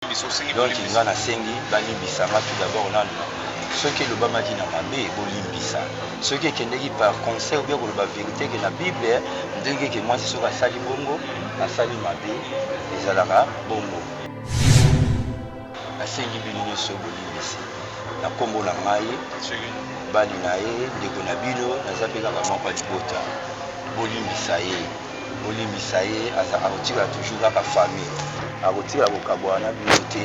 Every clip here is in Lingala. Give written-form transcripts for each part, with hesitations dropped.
Donc nga nasengi balimbisa nga tout d'abord nanu, soki elobamaki na mabe bolimbisa, soki ekendeki par conseil ou bien koloba verite ke na bible ndenge ke mwasi soki asali bongo asali mabe ezalaka bongo. Nasengi bino nioso bolimbisi na kombo na ngai mobali na ye ndeko na bino naza pe kaka moko ya libota bolimbisa ye. Bolimbisa ye aza akotikala toujours kaka famille. Akotikala kokabwana na bino te,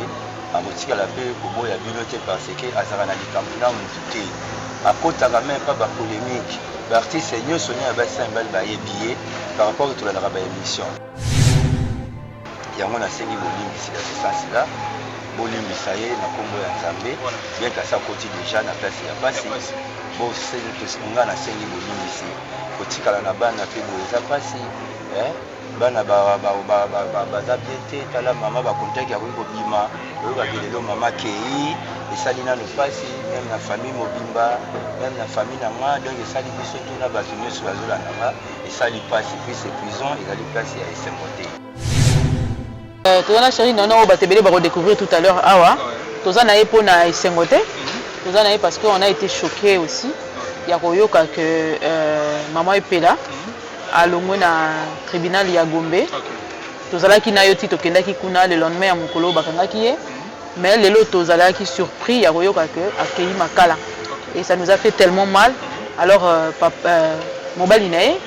akotikala pe koboya bino te parce que azalaka na likambo na mutu te. Akotaka meme pas ba polemique. Ba artistes nioso na ya basi na mibali bayebi ye par rapport que tolandaka ba emissions. Yango nasengi bolimbisi dans ce sens là. Bolimbisa ye na kombo ya Nzambe bien que asi akoti dejà na place ya pasi. Nga nasengi bolimbisi. Kotikala na bana pe boye eza pasi eh bana ba baza bien te tala mama ba contact akoki kobima oyokaki lelo mama akeyi esali nanu pasi meme na famille mobimba meme na famille na nga donc esali biso tout na batu nioso bazolanda nga esali pasi puisque prison ezali place ya esengo te. Toza na Cherie Nono oyo bato ebele bako decouvrir tout à l'heure awa. Toza na ye pona esengo te. Toza na ye parce que on a ete choque aussi ya koyoka que maman Epela alongwe na tribunal ya Gombe. Tozalaki na yo ti tokendaki kuna le lendemain ya mokolo oyo bakangaki ye. Mais lelo tozalaki surpris ya koyoka que akeyi Makala et ça nous a fait tellement mal. Alors mobali na ye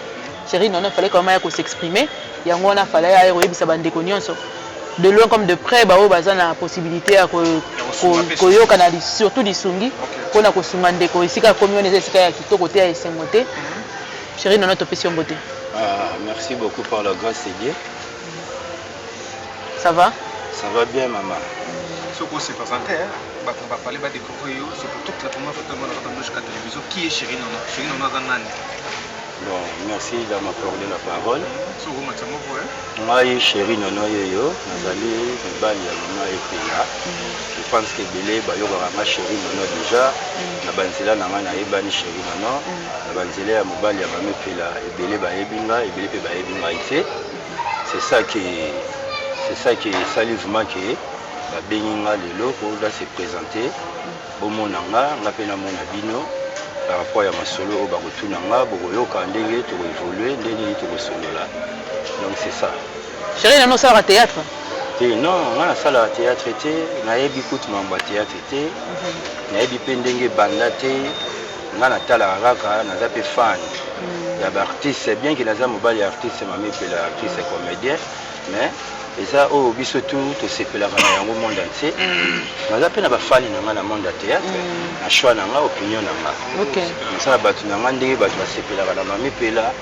Cherie Nono il fallait quand même aya ko s'exprimer. Yango wana fallait aya koyebisa ba ndeko nionso de loin comme de près ba oyo baza na possibilite ya koyoka na surtout lisungi pona kosunga ndeko esika akomi wana eza esika ya kitoko te ya esengo te. Cherie Nono topesi yo mbote. Ah, merci beaucoup par la grâce de Dieu. Ça va? Ça va bien maman. Soki o se presenter hein, bato ba parler ba découvrir yo, c'est pour toute la première fois que na kata télévision qui est Chérie Nono? Chérie Nono aza nani? Bon, merci de m'accorder la parole. Ngai chéri Nono yeyo, nazali mobali ya mama Epela. Je pense que ebele bayokaka nga chéri Nono déjà. Na banzela na ngai nayebani chéri Nono. Na banzela ya mobali ya mama Epela ebele bayebi nga, ebele mpe bayebi ngai te. C'est ça qui esali vraiment que babengi nga lelo mpo na se présenter. Bomona nga, nga pe namona bino par rapport ya masolo oyo bakotuna nga, bokoyoka ndenge toko evoluer, ndenge nini tokosolola, donc c'est ça. Cherie nanu osalaka theatre? Te non, nga nasalaka theatre te, nayebi kutu mambo ya theatre te, nayebi pe ndenge ebanda te, nga natalaka kaka, naza pe fan ya ba artistes, bien que naza mobali ya artiste Mamie Epela, artiste comedien, mais eza oyo biso tout tosepelaka na yango monde entier. Naza pe na ba fani na nga na monde ya theatre, na choix na nga, opinion na nga. Naza na batu na nga ndenge batu basepelaka na Mami Pela,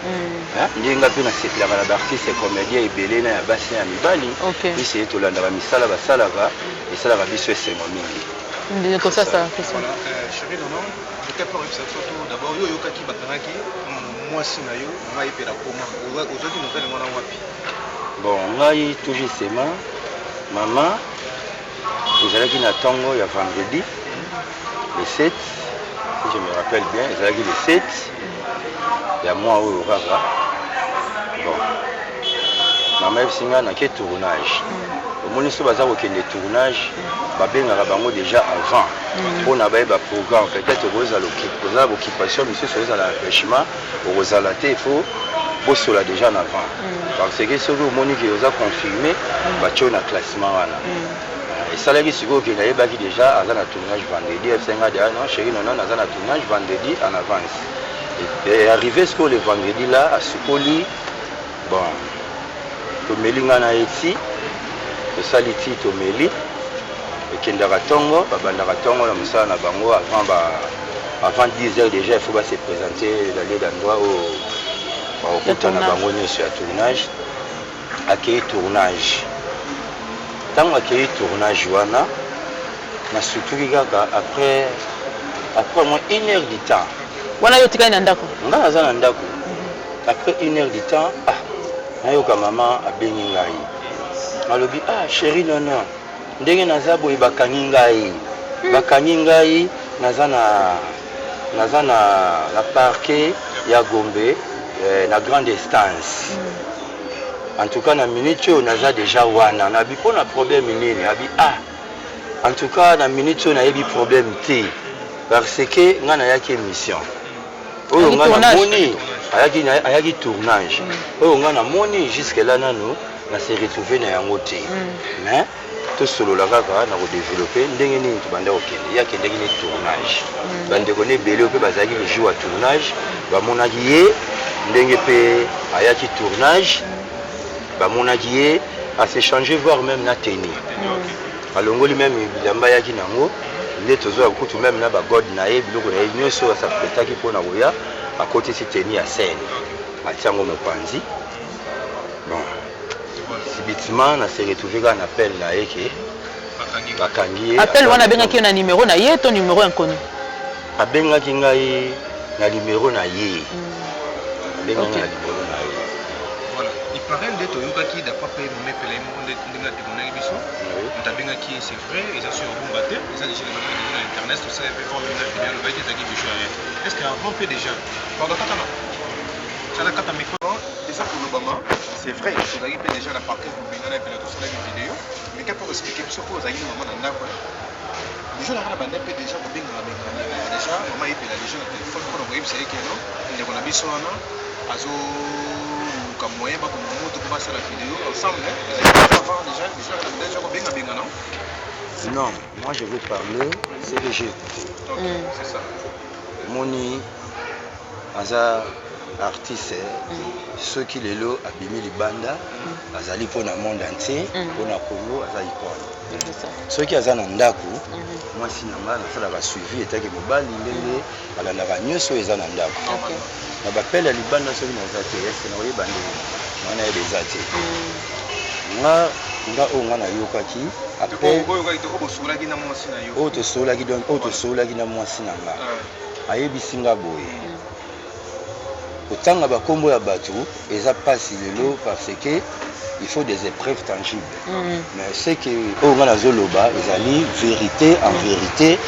hein, ndenge nga pe nasepelaka na ba artistes comediens ebele na ya basi na ya mibali. Puisque tolandaka misala basalaka, esalaka biso esengo mingi. Ndeko sasa question. Voilà, chérie Nono, je t'ai pas oyebisa biso tout d'abord yo oyokaki bakangaki mwasi na yo mama Epela koma ozwaki nouvelle wana wapi? Bon ngai tout justement maman ezalaki na tongo ya vendredi le 7 si je me rappelle bien ezalaki le 7 ya mois oyo kaka bon mama yebisi ngai nake tournage omoni so baza kokende tournage babengaka bango déjà avant mpona bayeba programme peut-être okozala oza occupation misusu ozala empêchement okozala te il faut bosola déjà en avant parce que soki omoni ke oza confirmé batio na classement wana. Esalaki sikoyo ke nayebaki déjà aza na tournage vendredi ayebisaki nga deja non chéri nono naza na tournage vendredi en avance et arrivé sikoyo le vendredi là asukoli bon tomeli nga na ye ti tosali ti tomeli ekendaka ntongo babandaka ntongo na mosala na bango avant ba avant 10 heures déjà il faut ba se présenter na lieu d'endroit oyo bakokutana bango nyonso ya tournage. Akei tournage, ntango akei tournage wana nasutuki kaka après moins une heure du temps. Wana yo otikali na ndako? Nga naza na ndako. Après une heure du temps, ah, nayoka mama abengi ngai, alobi ah chéri nono, ndenge naza boye bakangi ngai, bakangi ngai, naza na naza na na parquet ya Gombe, na grande instance. En tout cas na minute oyo naza dejà wana. Nabi mpo na problème nini? Abi ah, en tout cas na minute oyo nayebi problème te, parce que nga nayaki émission oyo Ayaki nga tournage. namoni ayaki tournage oyo nga namoni jusque là nanu na se retrouver na yango te, mais tosolola kaka na kodévelopper ndenge nini tobanda kokende. Ye akendaki ne tournage, bandeko ne ebele oyo mpe bazalaki le jour ya tournage bamonaki ye ndenge mpe ayaki tournage, bamonaki ye as'échanger, voire même na tenue alongoli, même bilamba ayaki nango nde tozwa kutu, même na bagode na ye, biloko na ye nyonso as'apprêtaki mpona koya, akotisi tenue ya scène, atia yango mopanzi. Bon, subitement na se retrouve kaka na appel na ye ke bakangi ye. Appel wana abengaki yo na numéro na ye to numéro inconnu? Abengaki ngai na numéro na ye, abengaki ngai na numéro na ye. Voilà, il paraît nde toyokaki d'après mpe mama Epela ye moko nde ndenge atémoignaki biso. Moto abengaki ye, c'est vrai, eza sur obomba te, eza déjà ebandaki déjà na internet, tosala mpe voir même na vidéo, alobaki ezalaki bijou ya ye. Est ce que avant mpe déjà, pardon, kaka na tiala kata micro, eza kolobama, c'est vrai, tozalaki mpe déjà na parquet kobengana Epela, tosalaki vidéo, mais ka mpo expliquer biso mpo ozalaki na mama na ndako bijou naka na banda mpe déjà kobengaka bengaka déjà mama Epela déjà na telefone mpona koyebisa ye keno ndeko na biso wana azoluka moyen bakoma moto mpo basala vidéo ensemble. Ezalaki avant déjà bijou naka na banda déjà kobenga bengana? Non, moi je veux parler ce que j'ai écouté. Ok, c'est ça. Moni aza artiste, soki lelo abimi libanda azali mpona monde entier, mpona Congo, aza icône. C'est ça. Soki aza na ndako, mwasi na nga nasalaka suivi etaki mobali ndenge alandaka nyonso oyo eza na ndako. Na bapele ya libanda, soki naza te, ese nakoyeba ndenge nga nayeba eza te. Nga oyo nga nayokaki appel Oyo toko bosololaki na mwasi na yo. Oyo tosololaki, donc oyo tosololaki na mwasi na nga, ayebisi nga boye: kotanga bakombo ya bato eza mpasi lelo parce que il faut des épreuves tangibles, mais ce que oyo nga nazoloba ezali vérité en vérité.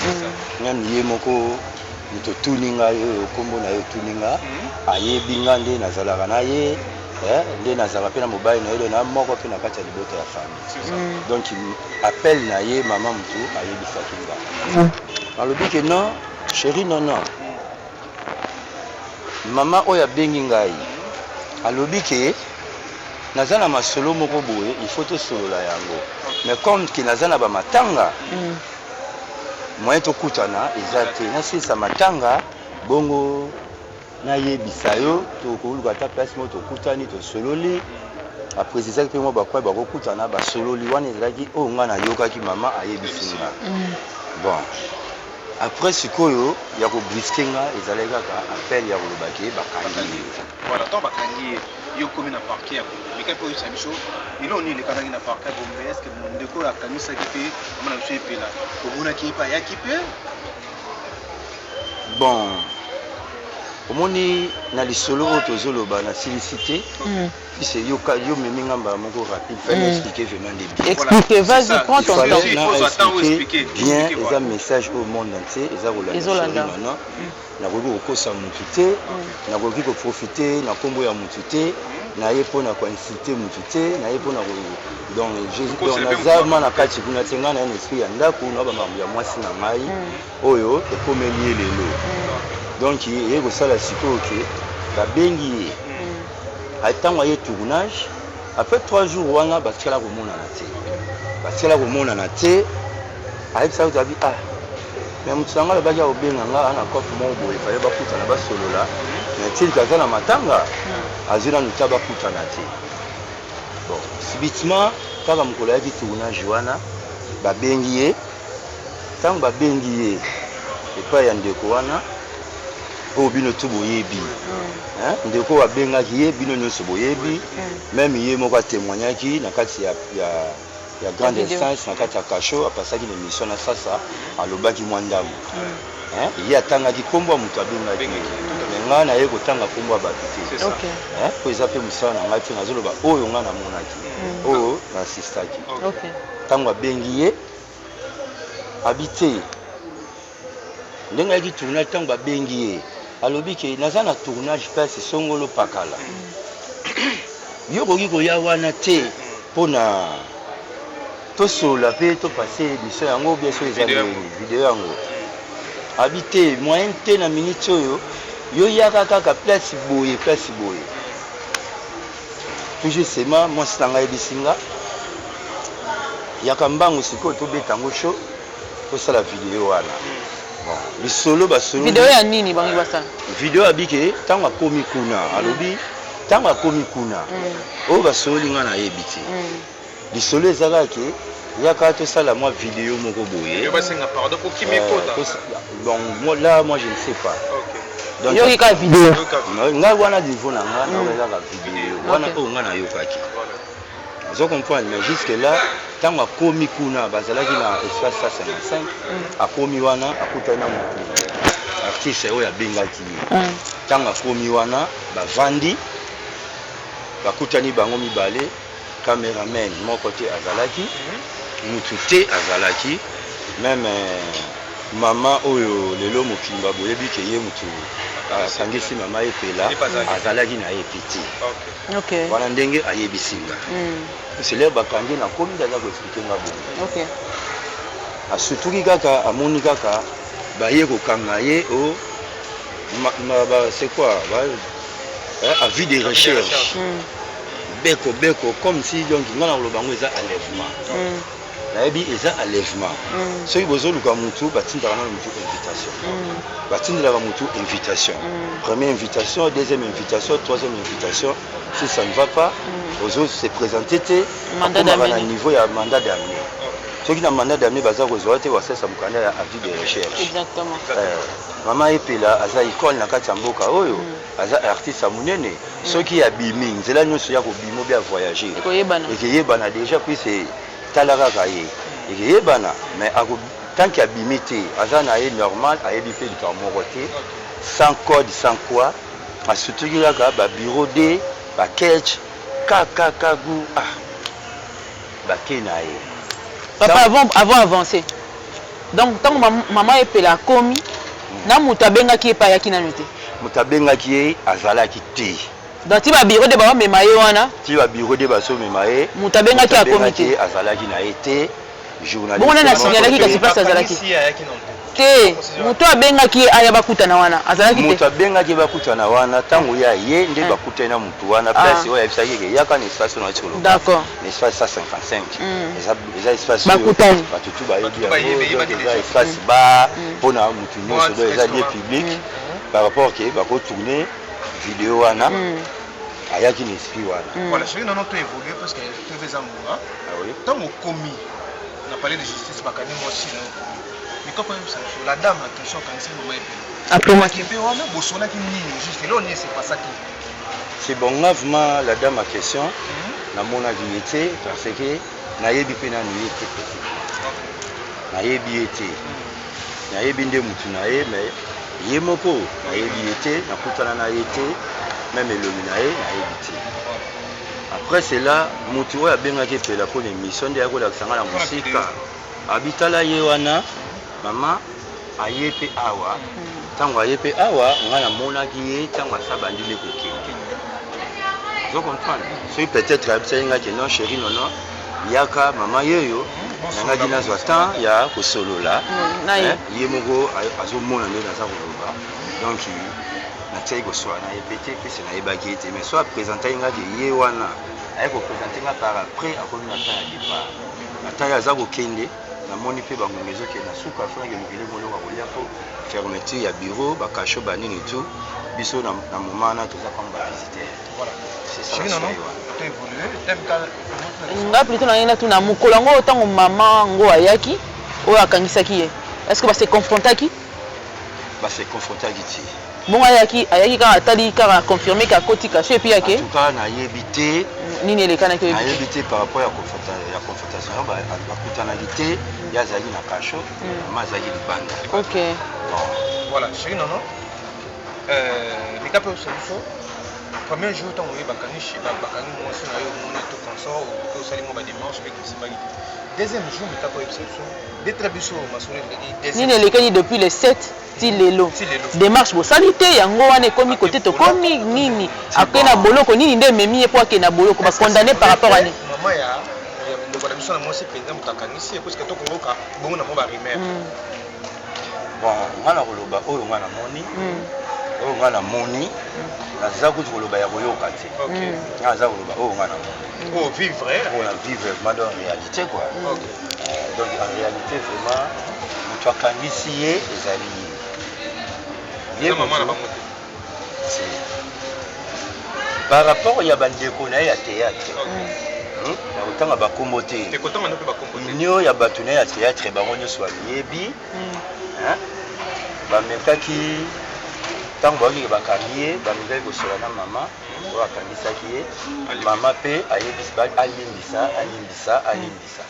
Même ye moko moto otuni ngai oyo kombo na ye otuni nga, ayebi nga nde nazalaka na ye, nde nazalaka mpe na mobali na ye, do na moko mpe na kati ya libota ya famille. C'est ça. Donc appel na ye, mama motu ayebisaki nga, alobi ke non, chéri, non, non, mama oyo abengi ngai alobi ke naza na masolo moko boye, il faut tosolola yango, mais comme ke naza na bamatanga, moyen tokutana eza te, nasilisa matanga bongo nayebisa yo, tokoluka ata place moko tokutani, tosololi. Aprécisaki mpe mwa bakwai bakokutana, basololi. Wana ezalaki oyo ngai nayokaki mama ayebisi nga. Bon, après sikoyo ya kobrusquer nga ezalaki kaka appel ya koloba ke bakangi ye. Voilà, ntango bakangi ye, yo okomi na parquet ya Gombe, meka mpe oyebisa biso eloko nini elekanaki na parquet ya Gombe. Est ce que ndeko oyo akangisaki mpe mama na biso Epela, omonaki ye mpe, ayaki mpe? Bon, omoni na lisolo oyo tozoloba, nasilisi te puisque yo memi nga mbala moko rapide, fallait expliquer vraiment nde bien. Expliquer, vas-y, prends ton Il temps. fallait Il faut na attendre, expliquer expliquer, bien. Expliquer, Eza voilà. message oyo monde entier eza kolanda. Ezolanda. Chéri, nana nakoki kokosa motu te, nakoki koprofiter na nkombo ya motu te, naye mpona koinsulter motu te, naye mpona donc Kokosela donc mpe naza motu. Ma na kati kuna te, ngai naye na esprit ya ndako na bamakambo ya mwasi na ngai oyo ekomeli ye lelo. Donc eye kosala sikoyo ke babengi ye ntango aye tournage, après 3 jours wana batikala komonana te, batikala komonana te. Ayebisaki toabi: ah, mais moto na ngai alobaki akobenga nga na cope moko boye, fallait bakutana basolola, mais tilka aza na matanga, azwi nanu ta bakutana te. Bon, subitement kaka mokolo ayaki tournage wana, babengi ye. Ntango babengi ye epai ya ndeko wana oyo bino tu boyebi, hein, ndeko oyo abengaki ye, bino nyonso boyebi, même ye moko atémoignaki na kati ya grande Vidéo. instance, na kati ya cachot, apasaki na émission na sasa, alobaki mwa ndambo. Hein, ye atangaki nkombo ya moto abengaki ye, mais ngai naye kotanga nkombo ya bato te. C'est ça. Hein, po eza mpe mosala na ngai te, nazoloba oyo ngai namonaki, oyo naassistaki. Ntango abengi ye, abi te ndenge ayaki tournage, ntango babengi ye, alobi ke naza na tournage place songolo pakala. Yo okoki koya wana te mpona tosolola mpe topase émission yango, bien so eza Video nini, video yango. Abi te, moyen te na minute oyo, yo yaka kaka place boye, place boye. Toujours sema mwasi na ngai ayebisi nga: yaka mbangu sikoyo, tobeta yango show, tosala video wana. Bon, lisolo basolo. Video ya nini bangi basala? Video abike ntango akomi kuna, alobi ntango akomi kuna, oyo basololi nga nayebi te. Lisolo eza kaka ke yaka tosala mwa video moko boye. Yo basenga pardon po kimi ekota. Bon, moi, là, moi, je ne sais pas. Donc, yoki kaka video. Yoka video. Ngai wana, niveau na nga, nayoka kaka video wana. Oyo ngai nayokaki, ozo comprendre? Mais jusque là, ntango akomi kuna, bazalaki na espace 155. Akomi wana, akutani na motu artiste oyo abengaki ye. Ntango akomi wana, bavandi, bakutani bango mibale. Cameraman moko te azalaki, mutu te azalaki, même mama oyo lelo mokili boyebi ke ye mutu asangisi mama Epela. Ye mpe azalaki. Azalaki na ye piti. Wana ndenge ayebisi nga. Selere bakangi, nakomi nde aza koexpliquer nga bongo. Asutuki kaka, amoni kaka baye kokanga ye o c'est quoi ba, hein, avis de recherche. Beko beko, comme si, donc nga na koloba yango eza enlèvement. Nayebi eza enlèvement. Soki bozoluka mutu, batindaka nano mutu invitation. Batindelaka mutu invitation, première invitation, deuxième invitation, troisième invitation. Si ça ne va pas, ozo se présenter te. Mandat Akomaka na d'amener. niveau ya mandat d'amener. Soki na mandat d'amener baza kozwa te, basalisa mokanda ya avis de recherche. Exactement. Mama Epela aza icône na kati ya mboka oyo, aza artiste ya monene. Soki abimi, nzela nyonso ya kobima obi avoyage, ekoyebana. Ekeyebana déjà, puisque tala kaka ye, ekeyebana. Mais tant que abimi te, aza na ye normal, ayebi mpe likambo moko te, sans code, sans quoi. Asutuki kaka babureau de baketch kakakagu, ah, bake na ye. Papa, avant avancer, donc ntango mama Epela akomi na moto abengaki ye mpe ayaki nano te? Moto abengaki ye azalaki te. Donc ti babureau de bamema ye wana? Ti babureau de bazomema ye. Moto abengaki moto akomi abengaki te. Ye azalaki na ye te, journaliste. Bongo nani moko asignalaki te. kasi place azalaki? Bakanisi ye ayaki nano te. Te, moto abengaki ye aya bakutana wana azalaki Moto te? abengaki ye bakutana wana, ntango ya ye nde bakutani na motu wana, place oyo ayebisaki eke yaka na espace oyo nauti koloba. Na espace 155. Eza espace oyo Bakutani. Bato tu bayebi Bato bayebi, yango. eyebaki Donc eza déjà. espace ba mpona motu nyonso. Boîte, Donc eza lieu restaurant. public par rapport ke bakotourne video wana. Ayaki na esprit wana. Voilà, chéri, nano to évoluer parce que tv eza ngonga. Ah oui. Ntango okomi na palais de justice, bakangi mwasi na yo, mikoko oyebisa biso, la dame en question akanisi mama Epela. Akomaki. Mpe wana bosolaki nini juste? Eloko nini esepasaki? C'est bon, nga vraiment, la dame en question, namonaki ye te, parce que nayebi mpe nanu ye te précisément. Nayebi ye te, nayebi nde mutu na ye, mais ye moko nayebi ye te, nakutana na ye te, même elongi na ye nayebi te. Après cela, mutu oyo abengaki Epela mpona émission nde akolakisa nga na mosika, abitala ye wana, mama aye mpe awa. Ntango aye mpe awa, nga namonaki ye ntango asa bandi nde kokende. Ozo comprendre? Soki peut-être ayebisaki nga ke non, chéri, nono, yaka, mama yeyo, nangaki nazwa temps ya kosolola. Na ye. Ye moko azomona nde naza koloba. Donc natiaki kosolola na ye pe te, pese nayebaki ye te. Mais so apresentaki nga ke ye wana, aye kopresente nga par après. Akomi na temps ya départ, na temps ye aza kokende, namoni mpe bangonga ezokende na suka, fonaki elokele moloko kolia mpo fermeture ya bureau, bacachot, banini, tout. Biso na moment wana toza comme bavisiteur. Voilà. C'est ça. Chéri, nono Baswahili wana. To évoluer thème ka. Nga plutôt na ngai natuna: mokolo yango, ntango mama ngo ayaki, oyo akangisaki ye, est ce que base confrontaki? Base confrontaki te. Bongo ayaki kaka, atali kaka, confirme ke akoti cachot et puis En ake? tout cas nayebi te. Nini elekanaki, oyebi te? Nayebi te par rapport ya confrontation. Bakutanaki te. Ye azalaki na cachot, mama azalaki libanda. Bon. Voilà, chéri, nono, mika mpe oyebisa biso premier jour ntango oye bakangi mwasi na yo, omoni to consort to osali mwa badémarche mpe kosimbaki te? Deuxième jour, meka koyebisa biso, betela biso masolo elekaki. Nini elekaki depuis le 7 ti lelo? Ti lelo. Démarche bosali te, yango wana ekomi kote tokomi nini? Akei na boloko, nini nde ememi ye mpo akei na boloko? Bacondamné par rapport à nini? Mama ya ndeko na biso na mwasi mpenza, moto akangisi ye, puisque tokoyoka bongo na mwa barumeur. Bon, nga na koloba oyo nga namoni, oyo nga namoni, naza kutu koloba ya koyoka te. Nga naza koloba oyo nga namoni. Oh, vivre. Oyo na vivre vraiment, donc en réalité quoi. Donc en réalité vraiment, moto akangisi ye ezali ye. Ye mama na bango te? Si. Par rapport ya bandeko na ye ya théâtre, na kotanga bakombo te. Ekotanga ndo mpe bakombo te. Union ya bato na ye ya théâtre, bango nyonso bayebi. Hein? Bamekaki, ntango bayoki bakangi ye, bamekaki kosola na mama oyo akangisaki ye. Mama mpe ayebisi, alimbisa, alimbisa, alimbisa.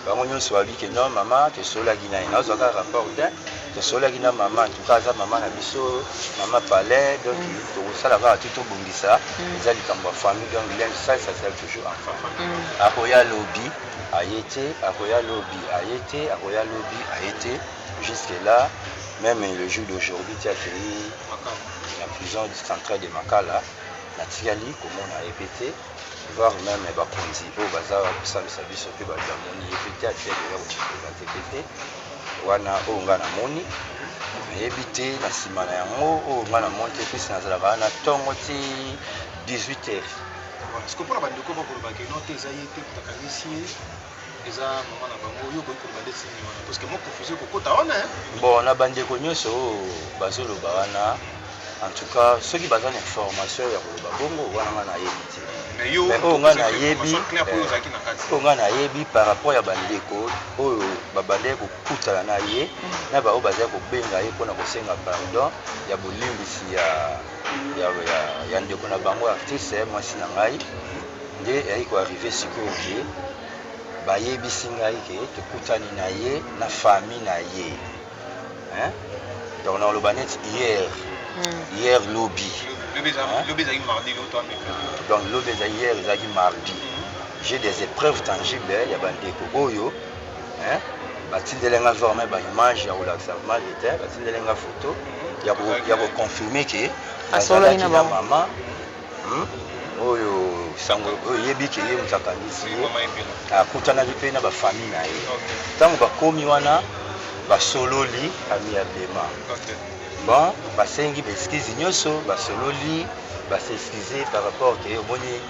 Bango nyonso bayebi ke non, mama tosololaki na ye, nazwa kaka rapport te, tosololaki na mama, en tout cas aza mama na biso, mama palais, donc tokosala kaka ti tobongisa, eza likambo ya famille, donc linge sale, ça sera toujours en famille. Akoya lobi, aye te, akoya lobi, aye te, akoya lobi, aye te, jusque là, même le jour d'aujourd'hui ti akei na prison centrale de Makala, natikali komona ye mpe te, voire même bakonzi oyo baza kosambisa biso mpe bamoni ye mpe te, atikali koya koprésenter mpe te. Wana oyo nga namoni, nayebi te na nsima na yango. Oyo nga namoni te, puisque nazalaka wana ntongo ti 18 heures. Parce que mpona bandeko bakolobaka eno te, eza ye te moto akangisi ye, eza mama na bango, yo okoki koloba nde nini wana? Parce que mo confusion ekokota wana, hein. Bon, na bandeko nyonso oyo bazoloba wana, en tout cas soki baza na information ya koloba bongo wana, nga nayebi te. Mais yo, Mais oyo nga nayebi, clair, oyo ozalaki na kati. Oyo nga nayebi par rapport ya bandeko oyo babandaki kokutana na ye, na baoyo bazali kobenga ye mpona kosenga pardon ya bolimbisi ya ndeko na bango artiste mwasi na ngai, nde eyaki koarriver sikoyo ke bayebisi ngai ke tokutani na ye na famille na ye, hein? Donc nakoloba neti hier, hier lobi. Lobi ezalaki mardi, lo to mercredi. Donc lobi ezalaki, hier ezalaki mardi. J'ai des épreuves tangibles ya bandeko oyo, hein? Batindeli nga vraiment baimage ya kolakisa vraiment te, batindeli nga photo ya koconfirmer ke asololaki bazalaki na na bango. Mama, Oyo sango oyo yebi ke ye moto akangisi ye. Mama Epela. Akutanaki mpe na bafamille na ye. Ntango bakomi wana, basololi amiablement. Bon, basengi baexcuse nyonso, basololi, bas'excuse par rapport ke omoni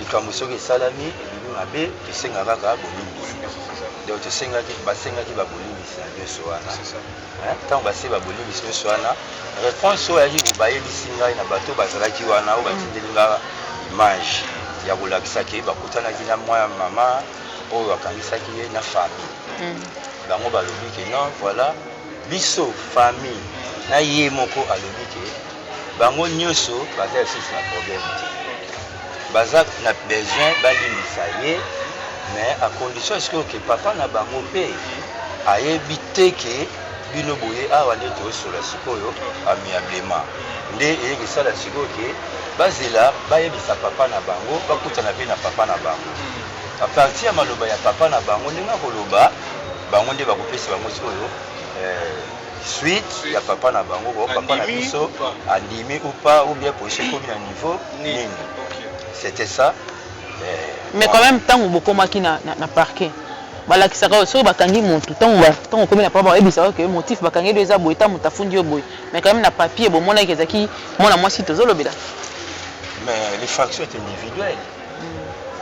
likambo soki esalami, ebimi mabe, tosenga kaka bolimbisi. Donc tosengaki, basengaki babolimbisi na nyonso wana. C'est ça. Hein, ntango base babolimbisi nyonso wana, réponse oyo ayaki bayebisi ngai na bato bazalaki wana, oyo batindeli nga image ya kolakisa ke bakutanaki na mwa mama oyo akangisaki ye na famille, bango balobi ke non, voilà, biso famille na ye moko alobi ke bango nyonso baza lisusu na problème te, baza na besoin balimbisa ye, mais à condition sikoyo ke papa na bango mpe ayebi te ke bino boye awa nde tozosola sikoyo amiablement. Nde eyeki esala sikoyo ke bazela bayebisa papa na bango, bakutana mpe na papa na bango. À partir ya maloba ya papa na bango, ndenge akoloba, bango nde bakopesa bango sikoyo suite ya papa na bango ko papa na Andimi biso ou pas? Andimi ou pas, ou bien position ekomi na niveau nini? Nini. C'était ça. Mais bon. Quand même, ntango bokomaki na parquet, balakisaka oyo soki bakangi motu, ntango okomi na parquet, bayebisaka ke motif bakangi yo eza boye, ta moto afundi yo boye. Mais quand même, na papier bomonaki ezalaki mwana mwasi tozolobela? Mais l'effraction est individuelle,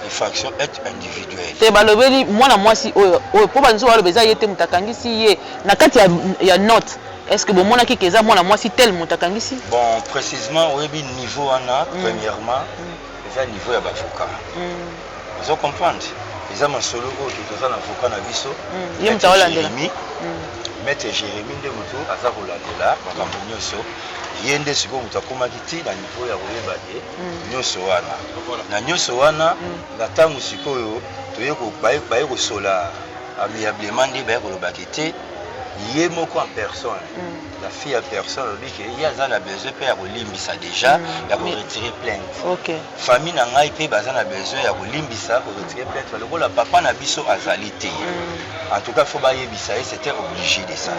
l'effraction est individuelle. Te, balobeli mwana mwasi oyo mpo banzo baloba eza ye te moto akangisi ye. Na kati ya note, est ce que bomonaki ke eza mwana mwasi tel moto akangisi? Bon, précisément oyebi niveau wana, premièrement eza niveau ya bavocat. Ozo comprendre, eza masolo oyo toza na avocat na biso. Ye moto aolandela. Jérémy, maître Jérémy nde moto aza kolandela makambo nyonso. Ye nde sikoyo moto akomaki ti na niveau ya koyeba ke nyonso wana na nyonso wana na ntango sikoyo toye baye kosola amiablement, nde baye kolobaki te. Ye moko en personne, la fille en personne alobi ke ye aza na besoin mpe ya kolimbisa déjà, ya koretirer plainte. Famille na ngai mpe baza na besoin ya kolimbisa, koretirer plainte lokola papa na biso azali te. En tout cas, faut bayebisa ye, c'était obligé de ça.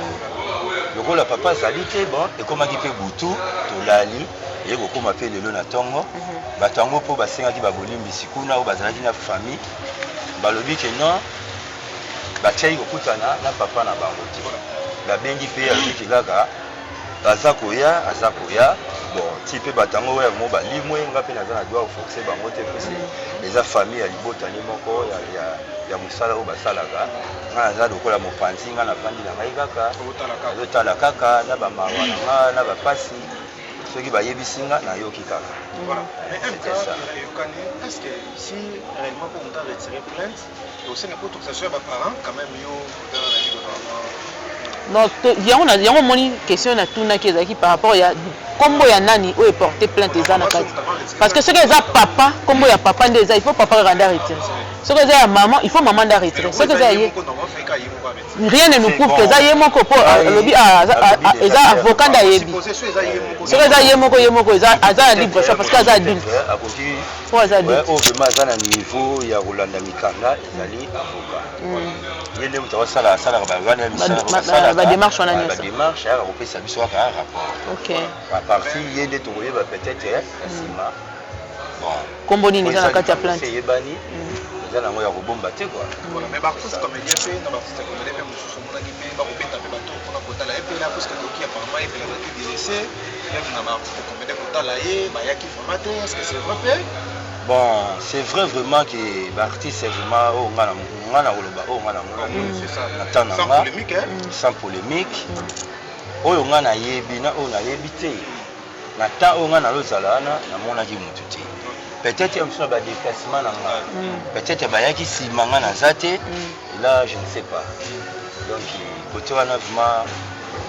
Lokola papa azali te, bon, ekomaki mpe butu, tolali, eye kokóma mpe lelo na ntongo. Bato yango mpo basengaki babolimbisi kuna oyo bazalaki na famille, balobi ke non, batiaki kokutana na papa na bango te. Babengi mpe, alobiki kaka aza koya, aza koya. Bon, ti mpe bato yango oyo mo balimwe, nga mpe naza na droit koforcer bango te, mpo eza famille ya libotani moko ya mosala oyo basalaka. Nga naza lokola mopanzi, nga nafandi na ngai kaka, azotala kaka na bamawa na nga na bapasi. Soki bayebisi nga, nayoki kaka. Voilà. Mais MK, C'était ça. eyokani, est-ce que si réellement pour moto retirer plainte, osenga mpo autorisation ya baparent quand même, yo otala na biko? Non, yango yango omoni, question natunaki ezalaki par rapport ya nkombo ya nani oyo eporte plainte eza na kati, parce que soki eza papa, nkombo ya papa nde eza, il faut papa kaka nde aretire. Soki eza ya mama, il faut mama nde aretire. Soki eza ya ye, rien ne nous prouve que eza ye moko, mpo alobi eza avocat nde ayebi. Soki eza ye moko, ye moko aza na libre choix, parce que aza adulte. Akoki. Po aza adulte. Oyo vraiment aza na niveau ya kolanda mikanda ezali avocat. Ye nde moto akosala, asalaka bawana ya misala. Badémarche wana nyonso. Badémarche, ayaka kopesa biso kaka rapport. À partir ye nde tokoyeba peut-être na nsima, bon. Nkombo nini eza na kati ya plainte? Eyebani, eza nango ya kobomba te, quoi. Voilà, mais baartiste comédien mpe, na baartiste comédien mpe mosusu omonaki mpe bakobeta mpe bato mpona kotala ye mpe la, puisque toki apparemment ye mpe azalaki délaissé, même na baartiste comédien kotala ye bayaki vraiment te. Est ce que c'est vrai mpe? Bon, c'est vrai vraiment que baartiste vraiment oyo nga na koloba, oyo nga namonaki na temps na nga, sans polémique, oyo nga nayebi na oyo nayebi te, na temps oyo nga nalozala wana, namonaki motu te. Peut-être ya mosusu na badéplacement na nga, peut-être bayaki nsima, nga naza te. Et là, je ne sais pas. Donc côté wana vraiment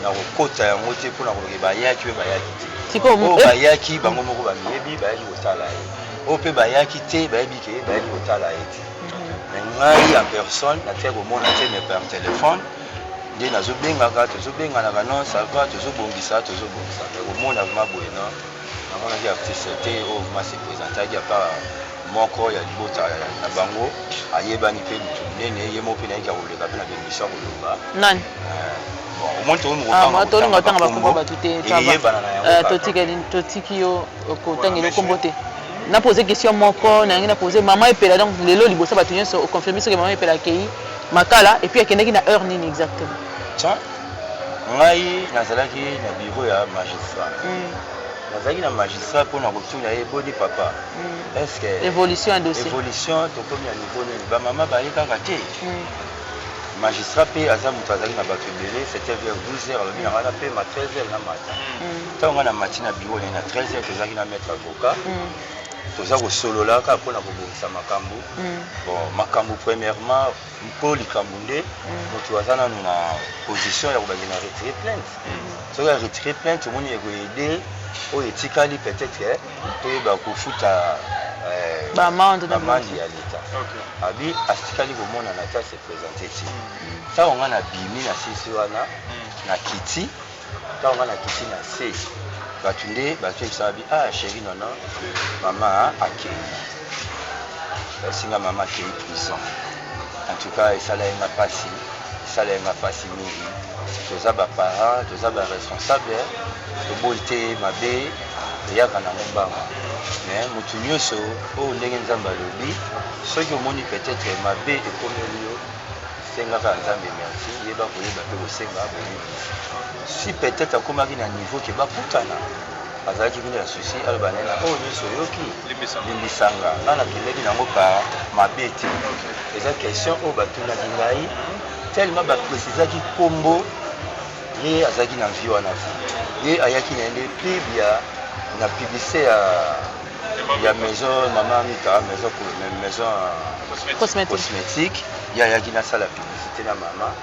nakokota yango te mpona koloba bayaki oyo bayaki te. Oyo bayaki, bango moko bamiyebi, bayaki kotala ye. Oyo mpe bayaki te, bayebi ke bayaki kotala ye te. Mais ngai en personne natia komona te, mais par téléphone nde nazobengaka, tozobenganaka, non, ça va, tozobongisa, tozobongisa. Mais komona vraiment boye, non, namonaki artiste te oyo vraiment se présentaki, à part moko ya libota na bango, ayebani mpe motu monene, ye moko mpe nayeki koleka mpe na bémission koloba. Nani? Bon, omoni. Tolinga otanga bakombo bato te. Eyebana na yango. Totikali, totiki yo kotangela okombo te. Napose question moko nayangi, napose mama Epela. Donc lelo liboso bato nyonso, oconfirme soki mama Epela akei Makala, et puis akendaki na heure nini exactement? Tiens, ngai nazalaki na bureau ya magistrat. Nazalaki na magistrat mpona kotuna ye: boni papa, est ce que évolution ya dossier? Évolution, tokomi na niveau nini? Bamama baye kaka te. Magistrat mpe aza moto azalaki na bato ebele. C'était vers 12 heures. Alobi na ngai napema, 13 heures na mata. Ntango ngai na mati na bureau naye na 13 heures, tozalaki na maître avocat, toza kosolola kaka mpona kobongisa makambo. Bon, makambo premièrement, mpo likambo nde moto aza nanu na position ya kobaki na retire plainte. Soki aretire plainte, omoni ekoaider oyo etikali, peut-être toyeba kofuta baamende. Baamende ya leta. Abi atikali komonana te, ase présente te. Ntango ngai nabimi na sisi wana na kiti, ntango ngai nakiti na se, bato nde bato ebisaka bi: ah chéri, nono, mama akei. Basinga mama akei prison. En tout cas, esala ye nga mpasi, esala ye nga mpasi mingi. Toza baparent, toza baresponsable, toboyi te, mabe eyaka nango mbango. Mais motu nyonso oyo, ndenge Nzambe alobi, soki omoni peut-être mabe ekomeli yo, sengaka ya Nzambe merci, yeba koyeba mpe kosenga bolimbisi. Si peut-être akomaki na niveau ke bakutana, azalaki bino ya souci, aloba na ye na oyo nyonso oyoki, limbisanga, ngai nakendaki nango par mabe te. Eza question oyo batunaki ngai, tellement baprécisaki nkombo. Ye azalaki na vie wana te, ye ayaki na ye nde pub ya na publicité ya maison mama Mika, maison cosmétique. Cosmétique. Ye ayaki nasala publicité na mama.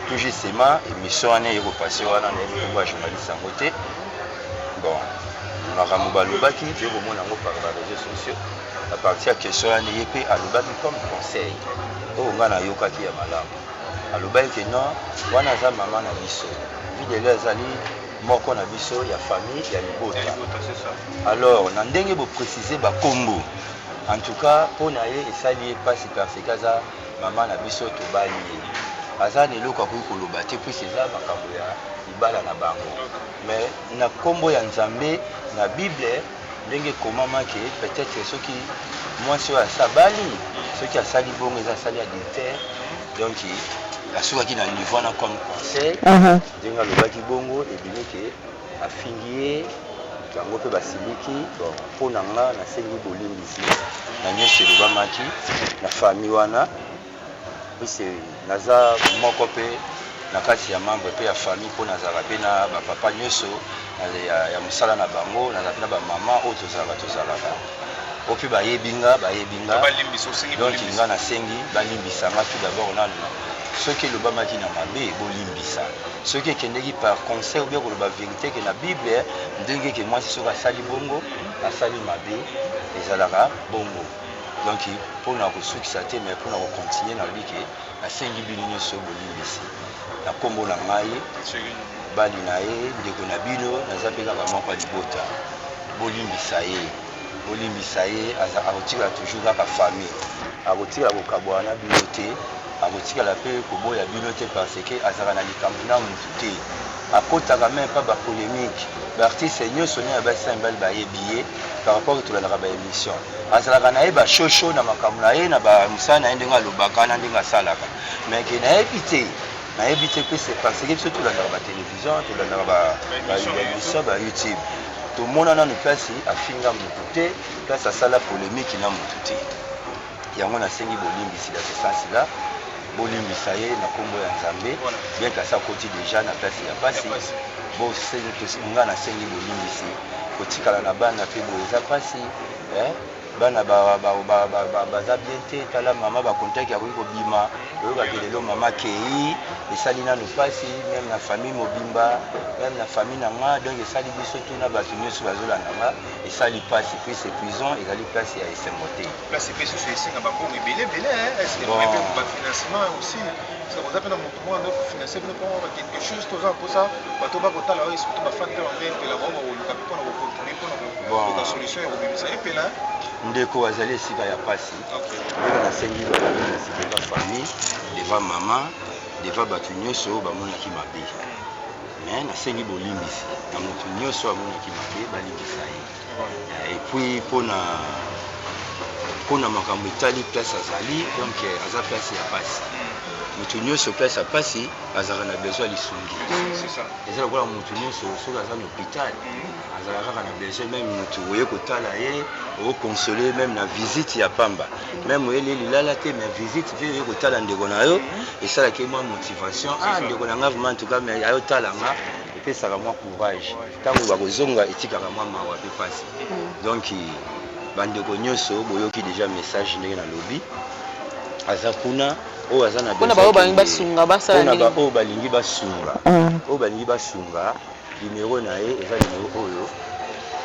Tout justement, émission wana eye kopase wana, nayebi nkombo ya journaliste yango te. Bon, makambo balobaki, toye komona yango par baréseaux sociaux. À partir ya question wana, ye mpe alobaki comme conseil oyo ngai nayokaki ya malamu. Alobaki ke non, wana aza mama na biso, Vue de Loin azali moko na biso ya famille ya libota. Alors na ndenge bo preciser ba kombo, en tout cas mpo na ye esali ye pasi parce que aza mama na biso, tobali ye, aza na eloko akoki koloba te puisque eza makambo ya libala na bango. Mais na kombo ya Nzambe, na Bible ndenge ekomama ke peut-être soki mwasi oyo asi abali, soki asali bongo eza asali adultère, donc asukaki na niveau wana comme conseil. Ndenge alobaki bongo ebimi ke afingi ye, bango mpe basiliki. Bon, mpo na nga nasengi bolimbisi na nyonso elobamaki na famille wana, puisque naza moko mpe na kati ya membre mpe ya famille, mpo nazalaka mpe na bapapa nyonso ya mosala na bango, nazala mpe na bamama oyo tozalaka oyo mpe bayebi nga, bayebi nga. Donc nga nasengi balimbisa nga tout d'abord nanu. Soki elobamaki na mabe, bolimbisa. Soki ekendeki par conseil ou bien koloba vérité ke na Bible ndenge ke mwasi soki asali bongo asali mabe, ezalaka bongo. Donc mpona kosukisa te, mais mpona kocontinue, nalobi ke nasengi bino nyonso bolimbisi na nkombo na ngai, bali na ye, ndeko na bino, naza mpe kaka moko ya libota. Bolimbisa ye, bolimbisa ye. Akotikala toujours kaka famille, akotikala kokabwana na bino te, akotikala mpe koboya bino te, parce que azalaka na likambo na mutu te, akotaka même pas bapolémique. Baartiste nyonso na ya basi na mibali bayebi ye par rapport tolandaka baémission. Azalaka na ye bashosho na makambo na ye, na bamosala na ye, ndenge alobaka na ndenge asalaka. Mais ke nayebi te, nayebi te mpe c'est parce que biso tolandaka batélévision, tolandaka baémission, bayoutube, tomona nanu place afinga motu te, place asala polémique na motu te. Yango nasengi bolimbisi dans ce sens là bolimbisa ye na nkombo ya Nzambe, bien que asi akoti déjà na place ya pasi. Nga nasengi bolimbisi. Kotikala na bana mpe boye eza pasi. Bana baza bien te. Tala mama, bacontacts akoki kobima, oyokaki lelo mama kei, esali nanu mpasi même na famille mobimba, même na famille na nga. Donc esali biso tuna bato nyonso bazolanda nga, esali mpasi puisque prison ezali place ya esengo te. Place mpe susu esenga bambongo ebele ebele. Est-ce bafinancement aussi, oza mpe na motu moko ando kofinancer bino mpo quelque chose? Toza mposa bato bakotala oyo, surtout bafans mpe bango Epela, bango bakoluka mpe mpona kocontribue, mpona koluka solution ya kobimisa Epela. Ndeko azali esika ya pasi. Ndenge nasengi balimbisi devant famille, devant mama, devant bato nyonso oyo bamonaki mabe. Mais nasengi bolimbisi na motu nyonso amonaki mabe, balimbisa ye. Et puis mpona makambo etali place azali, donc aza place ya pasi. Motu nyonso place ya pasi azalaka na besoin ya lisungi. Eza lokola motu nyonso soki aza na hôpital, azalaka kaka na besoin même motu oye kotala ye, okonsole même na visite ya pamba, même oyeli lilala te, mais visite mpe oye kotala ndeko na yo, esalaki mwa motivation. Ah, ndeko na nga vraiment, en tout cas, mais ayotala nga, epesaka mwa courage. Ntango bakozonga, etikaka mwa mawa mpe pasi. Donc bandeko nyonso boyoki déjà message ndenge nalobi. Aza kuna oyo aza na mpona baoyo balingi basunga, basala mpona ndenge? Baoyo balingi basunga, oyo balingi basunga, numero na ye eza numero oyo.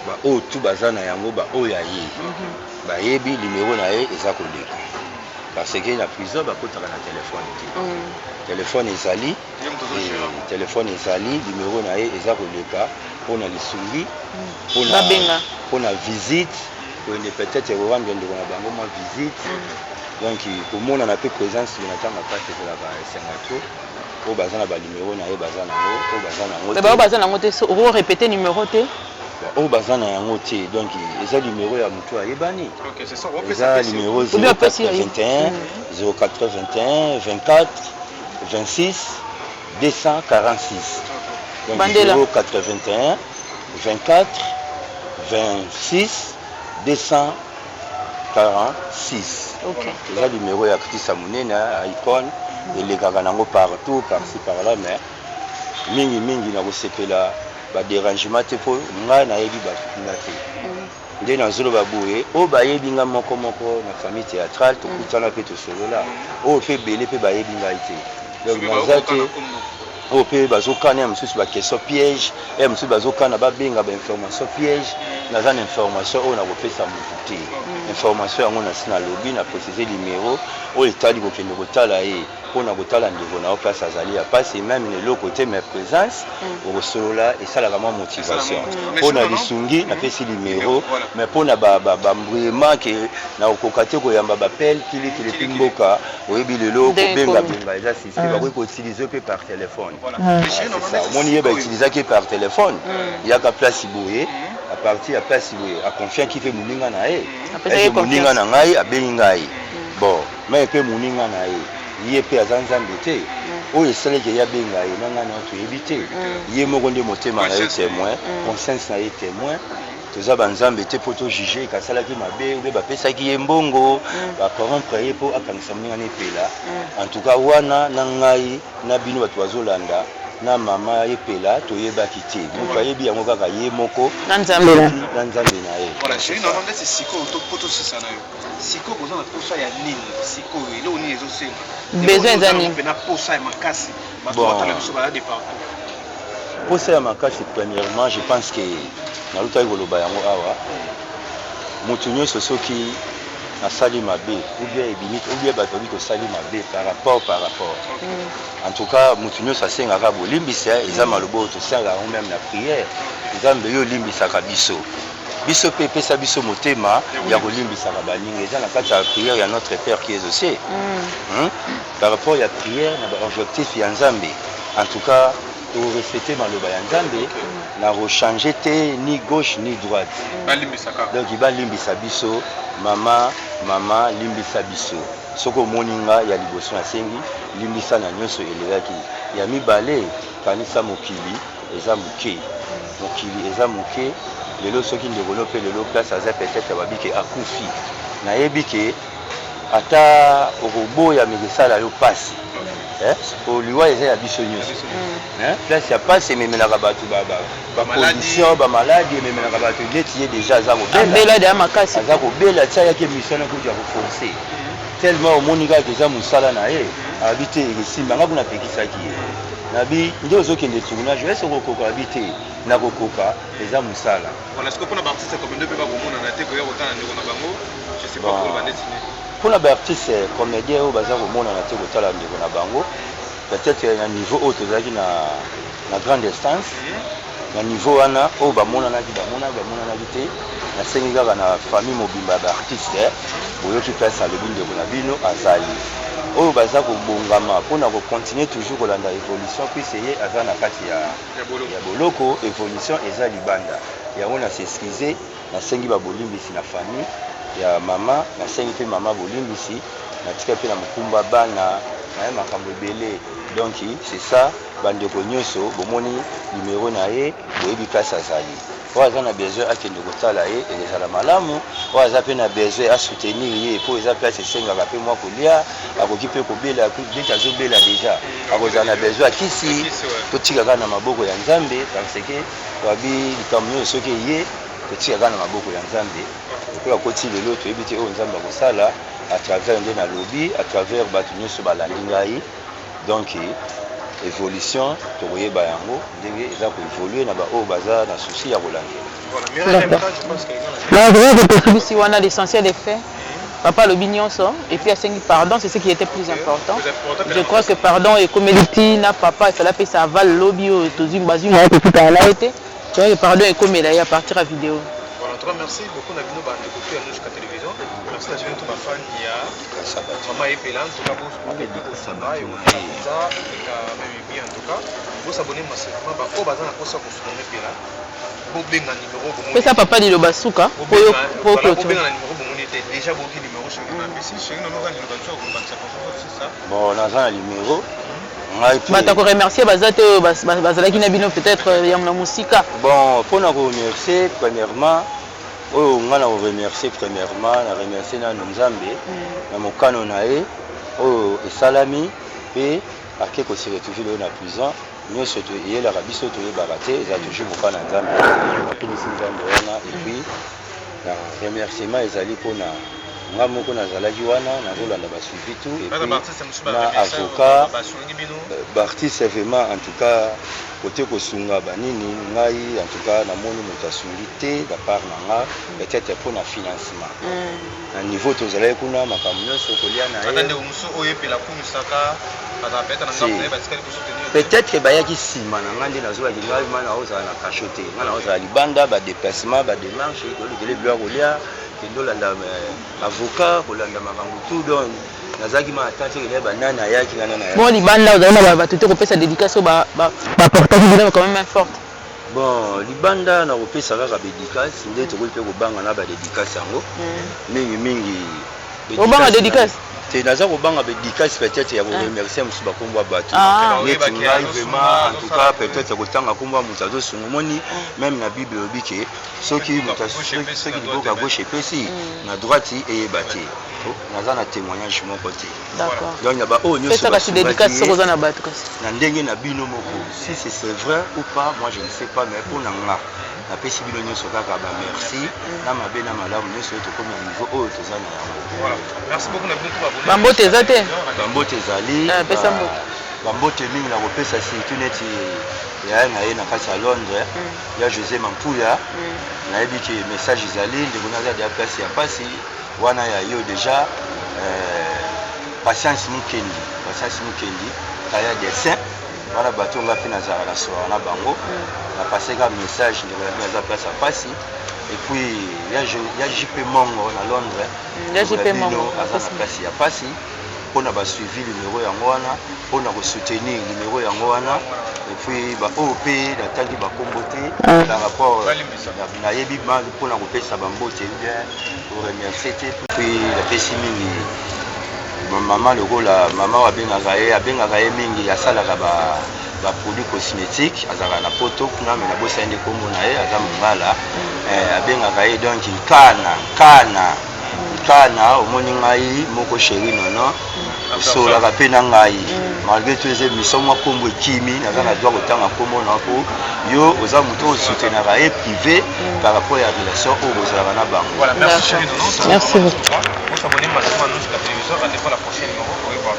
Baoyo tu baza na yango, baoyo ya ye bayebi numero na ye eza koleka, parce que na prison bakotaka na telefone te. Telefone ezali, telefone ezali, numero na ye eza koleka mpona lisungi, mpona Babenga. Mpona visite, koyende peut-être korendre ndeko na bango mwa visite. Donc komonana mpe présence na ntango apasi ezalaka esengo trop. Oyo baza na banumero na ye baza nango, oyo baza nango te. Baoyo baza nango te, oko répéter numéro te? Oyo baza na yango te, donc eza numero ya motu ayebani, eza numéro Obi apesi ya ye. 081 0421 24 26 246. Donc Bandela. 081 24 26 246. Eza numéro ya artiste ya monene ya icône, elekaka nango partout, par-ci par-là. Mais mingimingi na kosepela badérangement te, mpo ngai nayebi bato kuna te. Nde nazoloba boye, oyo bayebi nga moko moko na famille théâtrale, tokutana mpe tosolola. Oyo mpe ebele mpe bayebi ngai te, donc naza te. Oyo mpe bazokana ya mosusu baquestion piège, ya mosusu bazokana babenga bainformation piège. Naza na information oyo nakopesa motu te. Information yango nasi nalobi, na précise numéro oyo etali kokende kotala ye. Mpona kotala ndeko na yo place azali ya pasi, meme na eloko te, mais présence, okosolola, esalaka mwa motivation. Mpona lisungi, napesi numéro, mais mpona bambrouillement ke nakokoka te koyamba bapele kilikili mpi mboka, oyebi lelo kobengabenga eza sisi, bakoki koutiliser mpe par téléphone. Omoni ye, bautilisaki par téléphone, yaka place boye, à partir ya place boye, aconfiaki mpe moninga na ye. Moninga na ngai abengi ngai, bon, mais mpe moninga na ye, ye mpe aza Nzambe te. Oyo esalaki ye abenga ye na ngai na toyebi te. Ye moko nde motema na ye témoin, conscience na ye témoin. Toza banzambe te mpo tojuge kasalaki mabe obe bapesaki ye mbongo, bacorrompre ye mpo akangisa moninga na Epela. En tout cas, wana na ngai na bino bato bazolanda na mama Epela, toyebaki te. Moto ayebi yango kaka ye moko. Na Nzambe. Na Nzambe na ye. Voilà, chéri, nono ndeti sikoyo po tosisa na yo. Sikoyo boza na posa ya nini? Sikoyo eloko nini ezosenga? Besoin eza nini? Mpena posa ya makasi, bato batala biso, baza de partout. Posa ya makasi, premièrement, je pense que nalutaki koloba yango awa. Moto nyonso soki asali mabe ou bien ebimi ou bien bato babi tosali mabe par rapport, en tout cas moto nyonso asengaka bolimbisa. Eza maloba oyo tosengaka yango même na prière: Nzambe, yo olimbisaka biso, biso mpe epesa biso motema ya kolimbisaka baninga. Eza na kati ya prière ya Notre Père qui est aux cieux. Par rapport ya prière na baobjectif ya Nzambe, en tout cas torespecte maloba ya Nzambe, na kochange te, ni gauche ni droite. Balimbisaka. Donc balimbisa biso. Mama, mama, limbisa biso. Soki omoni nga ya liboso, nasengi limbisa na nyonso elekaki. Ya mibale, kanisa mokili eza moke, mokili eza moke. Lelo soki ndeko no mpe lelo place aza, peut-être babike akufi, nayebi ke ata okoboya meke esala yo mpasi. Po liwa eza ya biso nyonso. Place ya pasi ememelaka bato bacondition, bamaladi ememelaka bato. Neti ye déjà aza kobela. Abela deya makasi. Aza kobela ti ayaki émission na kutu ya koforce, tellement omoni kaka eza mosala na ye. Abi te, esimba nga kuna. Apekisaki ye, nabi nde ozokende tournage ese okokoka? Abi te, nakokoka, eza mosala. Voilà, sikoyo mpona baartiste comédien mpe bakomonana te koya kotala ndeko na bango, je sais pas, koloba ndeti nini? Mpona baartiste comédien oyo baza komonana te kotala ndeko na bango, peut-être na niveau oyo tozalaki na grande instance, na niveau wana oyo bamonanaki, bamonanaki te. Nasengi kaka na famille mobimba ya baartiste, boyoki place alobi ndeko na bino azali, oyo baza kobongama mpona kocontinue toujours kolanda évolution, puisque ye aza na kati ya boloko, évolution eza libanda. Yango na s'excuse, nasengi babolimbisi na famille ya mama, nasengi mpe mama bolimbisi, natika mpe na mokumba bana na ye, makambo ebele. Donc c'est ça, bandeko nyonso bomoni numero na ye, boyebi place azali. Oyo aza na besoin akende kotala ye, ekozala malamu. Oyo aza mpe na besoin asoutenir ye, mpo eza place esengaka mpe mwa kolia, akoki mpe kobela neti azobela déjà, akozala na besoin akisi. Totika kaka na maboko ya Nzambe, parce que babi likambo nyonso soki eye, totika kaka na maboko ya Nzambe. Lokola koti lelo, toyebi te oyo Nzambe akosala à travers nde nalobi, à travers bato nyonso balandi ngai. Donc évolution, tokoyeba yango ndenge eza koévolue na baoyo baza na souci ya kolandela. Bisi wana, l'essentiel est fait. Papa alobi nyonso et puis asengi pardon, c'est ce qui était plus important. Je crois que pardon ekomeli ntina papa efala apesa aval. Lobi oyo tozwi, bazwi moya kokutana na ye te. Je crois que pardon ekomela ye à partir ya vidéo. Voilà, en tout cas, merci beaucoup na bino bandeko to ya Noshka Télévision. Merci na bino to bafani ya mama Epela. En tout cas, bosaba eza même bien. En tout cas, bosabonner massivement. Baoyo baza na posa kosunga Epela, bobenga numéro bomoni. Pesa papa liloba suka po yo po clôture. Bobenga na numéro bomoni te, déjà boki numéro chéri na pesi chéri nono oza liloba biso akobakisa c'est ça. Bon, naza na numéro ngai mpe. Bato akoremercier baza te, oyo bazalaki na bino peut-être yango na mosika. Bon, mpona koremercier premièrement, oyo ngai na koremercier premièrement, na remercier nano Nzambe na mokano na ye oyo esalami mpe ake kose retrouver lelo na prison. Nyonso eyelaka biso, toyebaka te, eza toujours mokano ya Nzambe. Napelisi Nzambe wana. Et puis na remerciement ezali mpona Nga moko nazalaki wana, nazolanda basuivi tout et Baza puis baartiste mosusu na baremesa avocat. Basungi bino? Baartiste vraiment, en tout cas kote kosunga banini, ngai en tout cas namoni moto asungi te. Da part na nga, peut-être mpona financement na niveau tozalaki kuna, makambo nyonso kolia na Ata ye. Ndeko mosusu oyo epela akumisaka azala peut-être na Si. ngambo na ye, batikali kosoutenir? Peut-être bayaki nsima na ngai nde nazwaki. Ngai ma naozala na kasho te, ngai naozala libanda, badéplacement, badémarche, kolukele biloko ya kolia, kende olanda avocat, kolanda makambo tout. Donc nazalaki ma ata tekele banani ayaki na nani ayaki. Bon, libanda ozali na bato te kopesa dédicace oyo baportaki bino quand même main forte? Bon, libanda nakopesa kaka badédicace nde tokoki mpe kobanga na badédicace yango mingimingi. Obanga dédicace? Te, naza kobanga badédicace peut-être ya koremercier mosusu, bakombo ya bato. Ah. Neti ngai vraiment, en tout cas peut-être kotanga nkombo ya moto azosunga. Omoni, même na Bible elobi ke soki moto soki liboko ya gauche epesi, na droite eyeba te. Naza na témoignage moko te. Donc na baoyo nyonso Pesa kasi dédicace soki oza na bato kasi. Na ndenge na bino moko, si c'est vrai ou pas, moi je ne sais pas, mais mpo na nga napesi bino nyonso kaka bamerci na mabe na malamu nyonso oyo tokomi na niveau oyo toza na yango. Voilà. Merci beaucoup na bino to. Bambote eza te? Bambote ezali. Eh, pesa mbote. Bambote mingi na kopesa, surtout neti yaya na ye na kati ya Londres, ya José Mampuya. Nayebi ke message ezali, ndeko naza deya place ya pasi wana ya yo déjà. Patience Mukendi, Patience Mukendi kaya dessin wana, bato nga mpe nazalaka na solaka na bango, napase ka message, ndeko na bino aza place ya pasi. Et puis ya JP Mongo na Londres. Ya ndeko na JP bino Mongo, aza na place ya pasi. Mpona basuivi numero yango wana, mpona kosoutenir numero yango wana. Et puis baoyo mpe natangi bakombo te par rapport nayebi mpona kopesa bambote bien koremercier te. Puis napesi mingi mama lokola mama oyo abengaka ye, abengaka ye mingi, asalaka baproduit cosmétique, azalaka na Poto kuna, me nabosani nde nkombo na ye, aza mongala. Abengaka ye donc Nkana, Nkana, Nkana. Omoni ngai moko, chéri Nono, osololaka mpe na ngai malgré tout. Eza émission mwa nkombo ekimi, naza na droit kotanga nkombo na po yo oza moto oyo osoutenaka ye privé par rapport ya relation oyo bozalaka na bango. Voilà, merci chéri Nono. Merci beaucoup. Vous s'abonnez massivement à nous sur la télévision. Rendez-vous à la prochaine numéro. Au revoir.